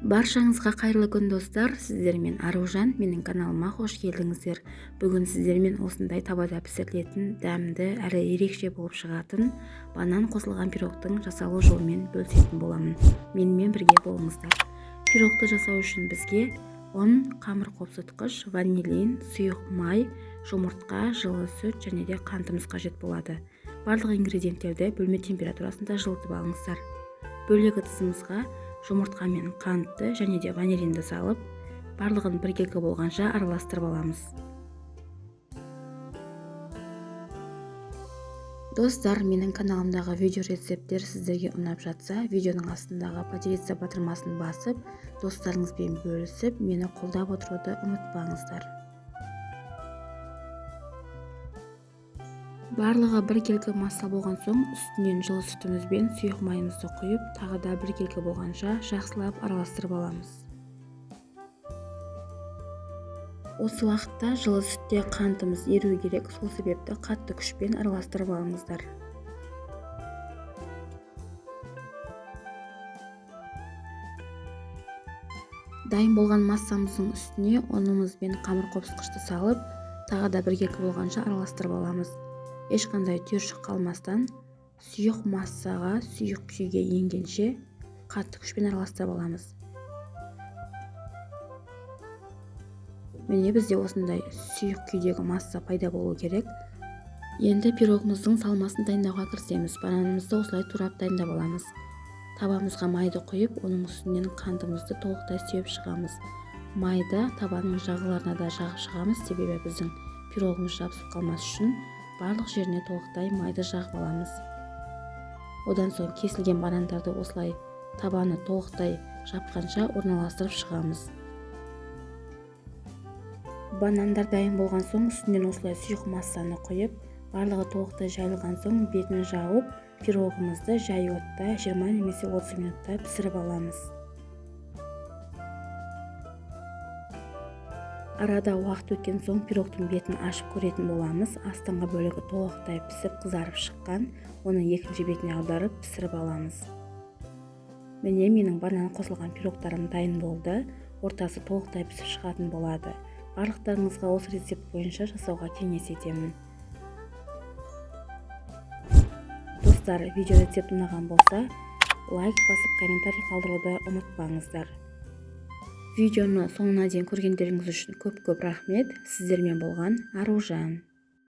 Баршаңызға қайырлы күн, достар! Сіздермен Аружан, менің каналыма қош келдіңіздер. Бүгін сіздермен осындай табада пісірілетін, дәмді әрі ерекше болып шығатын банан қосылған пирогтың жасалу жолымен бөлісетін боламын. Менімен бірге болыңыздар. Пирогты жасау үшін бізге ұн, қамыр қопсытқыш, ванилин, сұйық май, жұмыртқа, жылы сүт және де қантымыз қажет болады. Барлық ингредиенттерді бөлме температурасында жылытып алыңыздар. Бөлек ыдысымызға жұмыртқа мен қантты және де ванилинді салып, барлығын біркелкі болғанша араластырып аламыз. Достар, менің каналымдағы видео рецепттер сіздерге ұнап жатса, видеоның астындағы «Поделиться» батырмасын басып, достарыңызбен бөлісіп, мені қолдап отыруды ұмытпаңыздар. Барлығы біркелкі масса болған соң, үстінен жылы сүтіміз бен сұйық майымызды құйып, тағы да біркелкі болғанша жақсылап араластырып аламыз. Осы уақытта жылы сүтте қантымыз еру керек, сол себепті қатты күшпен араластырып алыңыздар. Дайын болған массамыздың үстіне ұнымыз бен қамыр қопсытқышты салып, тағы да біркелкі болғанша араластырып аламыз. Ешқандай түйіршік қалмастан, сұйық массаға, сұйық күйге енгенше қатты күшпен араластырып аламыз. Міне, бізде осындай сұйық күйдегі масса пайда болу керек. Енді пирогымыздың салмасын дайындауға кірісеміз. Бананымызды осылай турап дайындап аламыз. Табамызға майды құйып, оның үстінен қантымызды толықтай сеуіп шығамыз. Майды табаның жағаларына да жағып шығамыз, себебі біздің пирогымыз жабысып қалмас үшін барлық жеріне толықтай майды жағып аламыз. Одан соң кесілген банандарды осылай табаны толықтай жапқанша орналастырып шығамыз. Банандар дайын болған соң, үстінен осылай сұйық массаны құйып, барлығы толықтай жайылған соң бетін жауып, пирогымызды жай отта 20 немесе 30 минутта пісіріп аламыз. Арада уақыт өткен соң пирогтың бетін ашып көретін боламыз. Астыңғы бөлігі толықтай пісіп, қызарып шыққан. Оны екінші бетіне аударып пісіріп аламыз. Міне, менің банан қосылған пирогтарым дайын болды. Ортасы толықтай пісіп шығатын болады. Барлықтарыңызға осы рецепт бойынша жасауға кеңес етемін. Достар, видео рецепт ұнаған болса, лайк басып, комментарий қалдыруды ұмытпаңыздар. Видеоны соңына дейін көргендеріңіз үшін көп-көп рахмет. Сіздермен болған Аружан.